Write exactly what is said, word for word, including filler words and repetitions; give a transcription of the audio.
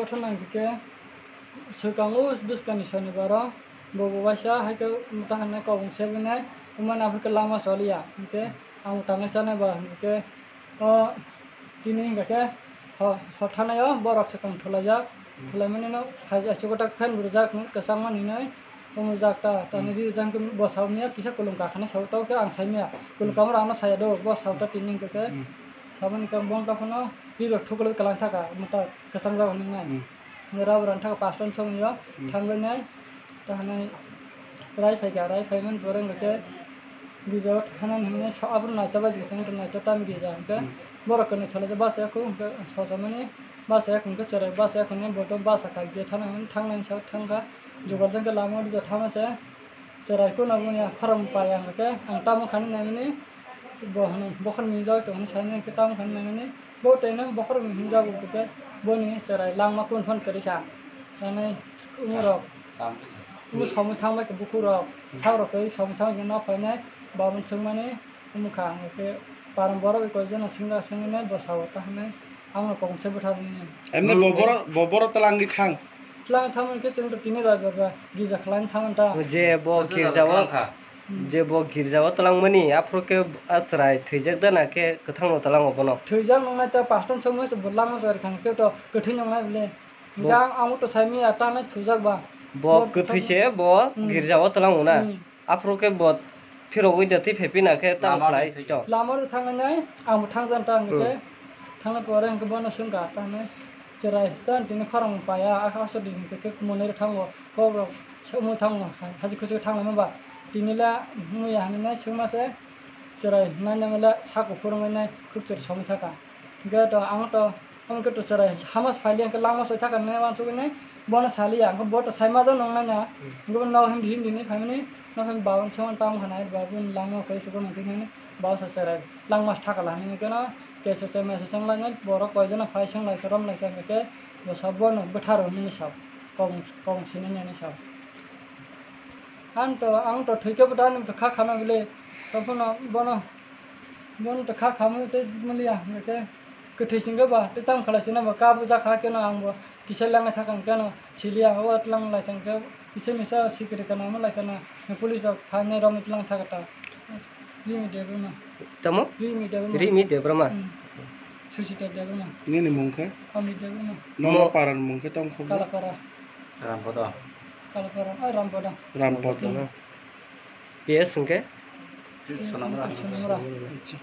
Thangna hwnkhe swkang o bwskangni sonibaro bo bo waisa hai khe mwta hwnwi kobong sebinai, wngmani aphuru khe lama choliya hwnkhe ang tangnai chanai ba hwnkhe o tini hwnkha khe ho-, hothanai o borok swkang thulaijak, thulaimani no hai aswk ta fan bo rijak kwchangmani hinwi. Omo jak ta, tani ri jang khe bo sao miya kisa kulum kakhani sao tao khe ang sai miya. Kulum kamar ano saya do, bo sao ta tini hwnkhe khe. Saboni khe bong ta phano ri rok thuklwi kwlang thaka, omo ta kwchang jak hinwi nai. Hwnkhe rabo rang thaka pastor ni somoi o thangwi nai, ta hinwi rai phai kha, rai phai mani pore hwnkhe khe gija o thana hinwi sa abro naito bai jesa wngkha, naito tam gija hwnkhe borok kwnwi thole je basa ya khu hwnkhe sosamani. Basa ya khwngkhe chwrai, basa ya khwngkhe boto basa kha, gate thana hinwi thangnani sao thangkha. Jugar jang khe lama o rija thama se chwrai kuno boni khorang paya hwnkhe ang tamo khani naimani bo hwnwi bokhorok ni jagao tongmani saimani hwnkhe tamo khani naimani bo tei nang bokhorok ni hinjago hwnkhe boni chwrai langma kun phone kwrwi kha. Nani umorok umo somoi thangbai khe bukurok sakrok twi somoi thangbai khe nok phainai babun swngmani. Wngkha hwnkhe paran borok bai koijakno swngjak swngwi nai bwsao ta hwnwi ang no kobong se bwtharni. Emni bo borok, bo borok twlangwi thang. Twlangwi thangmani khe chwng to tini bai bai bai gija khlaina thangmani ta. Je bo girjao, je bo girjao twlangmani aphuru khe a chwrai thwijak da na khe kwthangno twlango bono? Thwijak nongnai ta pastor ni somoi se bo langma chwrai thang khe to kwthwi nongnai bole. Bo- Jang ang to saimanya ta nai thwijak ba. Bo kwthwi se bo girjao twlango na. Aphuru khe bo phirogwi de twi phai pina khe tamo khlai tong. Lama rw thangnai, ang bo thangjan ta hwnkhe, thangna pore hwnkhe bono swngkha ta hwnwi, chwrai ta tini khorang paya, a aswk di hwnkhe khe monai rw thango, kok rok swmwi thango, haji khusu thanglaima ba. Tini le muya hwnwi nai swngma se, chwrai nai nang le sak kuphur wngwi nai khuk chwrai somwi thaka. Hwnkhe to ang to Hwnkhe to chwrai hama se phaili hwnkhe langma soi thaka nai uansugwi nai bono saliya, hwnkhe bo to sai majak nong nai na. Hwnkhe bo nok hindi hindi ni phaimani, nok hindi babun se uan tamo khanai, babun langma kwrwi se bono hwnkhe nini bausa chwrai langma se thaka la hinwi keno keche che mese chwng lai nai borok koi jona phai swng lai khe rom lai khe hwnkhe bwsa bono bwtharo hinwi sao, kobong kobong sini nini sao. Ang to ang to thwi khe bo dani kha khana bile, tongphano bono. Bono to kha khamwi tei muliya hwnkhe kwthwi singkhe ba tei tamo khlai sina ba kabo jakha keno ang bo kisa langwi thakha hwnkhe no siliya o tlang lai thangkhe kisa misa sikiri kana mo lai kana police rok phainai romwi tlang thaka ta. Rimi Debbarma. Tamo? Rimi Debbarma. Rimi Debbarma. Hmm. Susita Debbarma. Nini mung khe? Amit Debbarma. Nono paran mung khe tamo khe? Kalapara. Rampodo. Kalapara, ai Rampodo. Rampodo. Rampodo. P S hwnkhe? Sonamra. Sonamra. Acha.